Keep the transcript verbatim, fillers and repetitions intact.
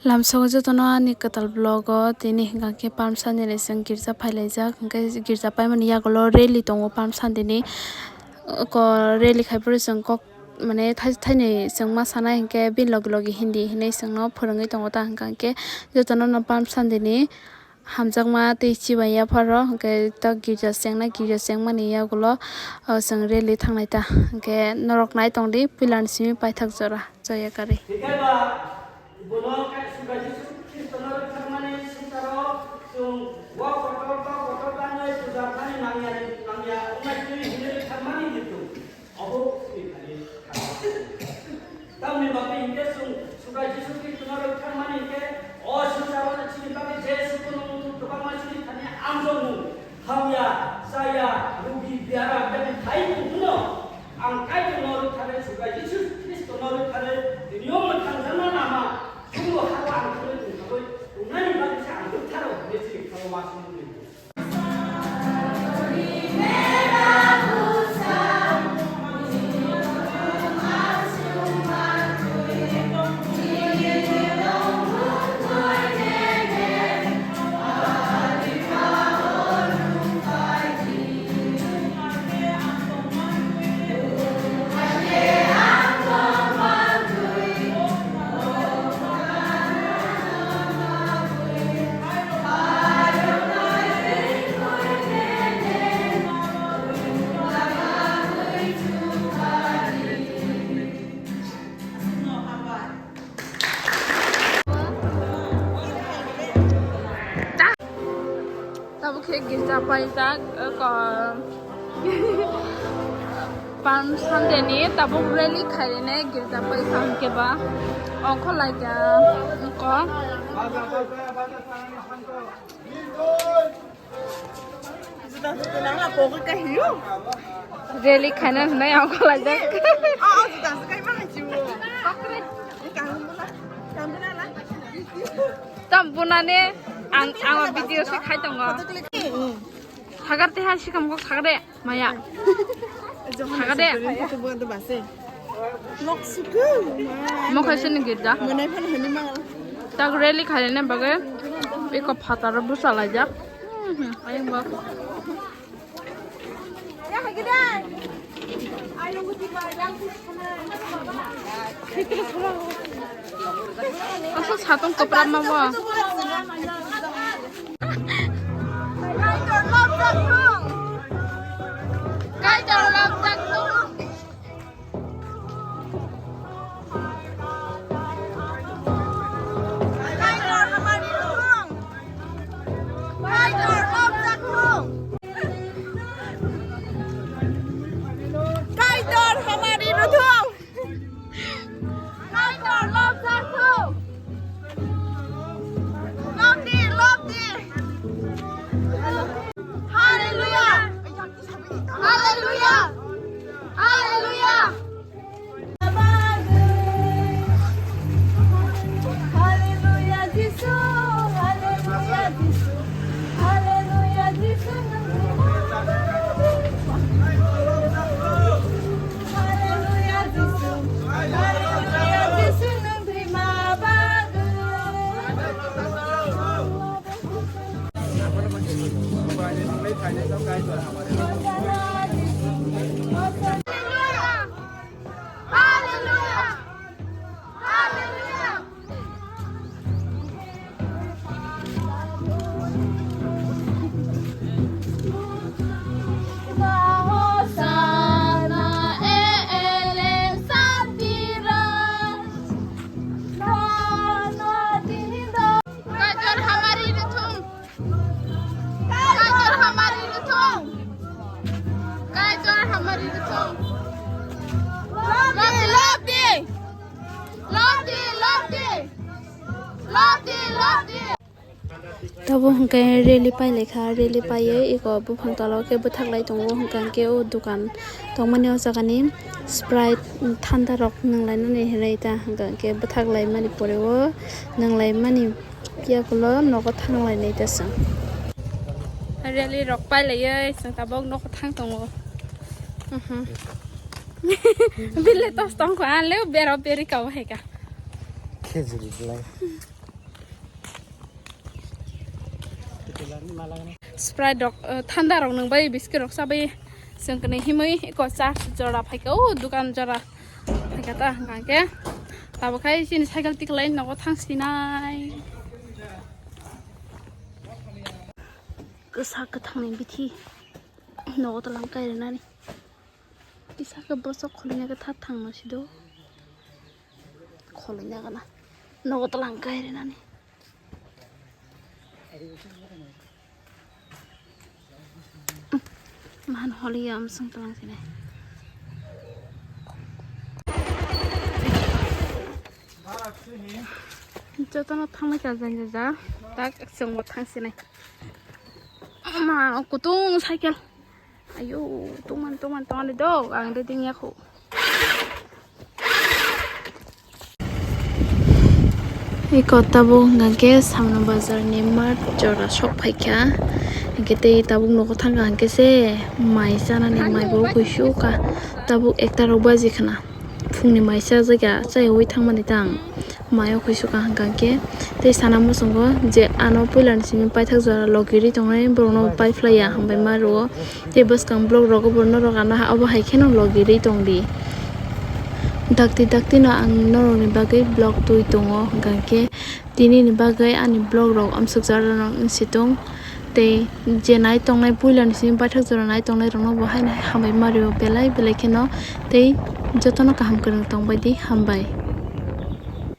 Lamsogo jotono ani kwtal vlog o tini hwnkha khe Palm Sunday ni chwng girja phailaijak, hwnkhe girja paimani yagulo rally tongo Palm Sunday ni. Oko rally khai phuru chwng kok, mane, thai-, thainwi chwng ma sanai hwnkhe bini logi logi Hindi hinwi chwngno phwrwngwi tongo ta hwnkha khe jotono no Palm Sunday ni hamjakma tei chibai yapharo hwnkhe ta girja chengna, girja chengmani yagulo, o, chwng rally thangnai ta hwnkhe norok nai tongdi puilani simi paithak jora. Joya kari. Hingke ba, bono ka-, Subraji Jisu Khristo no rwkthakmani sitaro chwng o kotor ba kotor tanwi puja thani nangya, nangya wngnai twi hinwi rwkthakmani ditu. Obo chini thani kha. Tamni bagwi hingke chwng Subraji Jisu Khristo no rwkthakmani hingke o sitaro chini bagwi je suku nung kwbangma chini thani amjokmung. Hamya, chaya, rugi, biara, bebak hai tongphano ang Kaitor no rwkthare, Subraji Jisu Khristo no rwkthare, tini o mwthangjakma lama, chwngno habo ang thangwi tongthogwi tongnani bagwi se ang rwktharo hinwi chini khorokma songwi tongwi. Tabuk khe girja paijak, eko Palm Sunday ni tabuk rally khairine girja paisa hwnkhe ba ongkho laika ongkho. Rally khaina hinwi ang khwlaijak. Tam bunani ang, ang video se khai tongo. Sagar teha sikam kok sagade maya. Sagade. Mokhaisini girja. Tak rally khaina bagwi eko phataro bwsa laijak. Hmm, hmm, ayang ba. Asa satung kwpram ma bo. Kaitor lobjak thung. Kaitor hamari ruthung. Kaitor lobjak thung. Kaitor hamari ruthung. Kaitor lobjak thung. Lobdi, lobdi. Hallelujah. Hallelujah. Hallelujah. Hallelujah, Jisu. Hallelujah, Jisu. Hallelujah, Jisu. Hallelujah, Jisu. Hallelujah, Jisu. Kaitor hamari ruthung. Kaitor hamari ruthung. Kaitor hamari ruthung. Love di, love di. Love di, love di. Love di, love di. Tabuk hwnkhe rally pailaikha, rally paiwi eko buphang tola o khe bwthaklai tongo, hwnkhe o dukan tongmani o jagani Sprite, thanda rok nwnglainani hinwi ta, hwnkhe bwthaklaimani pore o nwnglaimani yagulo nogo thanglainai ta chwng. Rally rok pailaiwi chwng tabuk nogo thang tongo. Bile tos tongkha, ang le berao beri kabo hai kha. Khejuri belai. Sprite rok, eh, thanda rok nung bai, biscuit rok sa bai. Chwng kwnwi himwi eko church jora phaikha, o dukan jora phaikha ta, hwnkha khe tabuk khai chini cycle tiklai nogo thang sinai. Kwsa kwthangni bithi nogo twlang kai rwnani. Kisa khe bosok kholoina khe tha thangno sido. Kholoina gana. Nogo twlang kai rwnani. Mahan holi ya amsung twlang sini. Jotono thangma kha jang jang ja. Tak chwngbo thang sini. Ma kutung cycle. Ayo, tongman, tongman, tongman do, ang de ding yakho. Eko tabuk hwnkha khe Samna Bazar ni mart jora sok phaikha. Hwnkhe tei tabuk nogo thangkha hwnkhe se mai chanani mai bo kuisu kha. Tabuk ekta rok baji khna. Phungni mai chajakya, chaywi thangmani tang. Mayo khuisukha hwnkha khe tei sana muchungo je ano puilani simi paithak jora logi ri tongnai, borokno paiphlaiya hambai ma rwo. Tei bwskang block rogo bo norok ano ha, obo hai kheno logi ri tongdi. Dakti dakti no ang norokni bagwi block twi tongo, hwnkha khe tinini bagwi ani block rok amsukjak rwno wng si tong. Tei je nai tongnai puilani simi paithak jora nai tongnai rokno bo haino hai hambai ma rwo belai belai kheno. Tei jotono kaham kwrwng tongbaidi, hambai.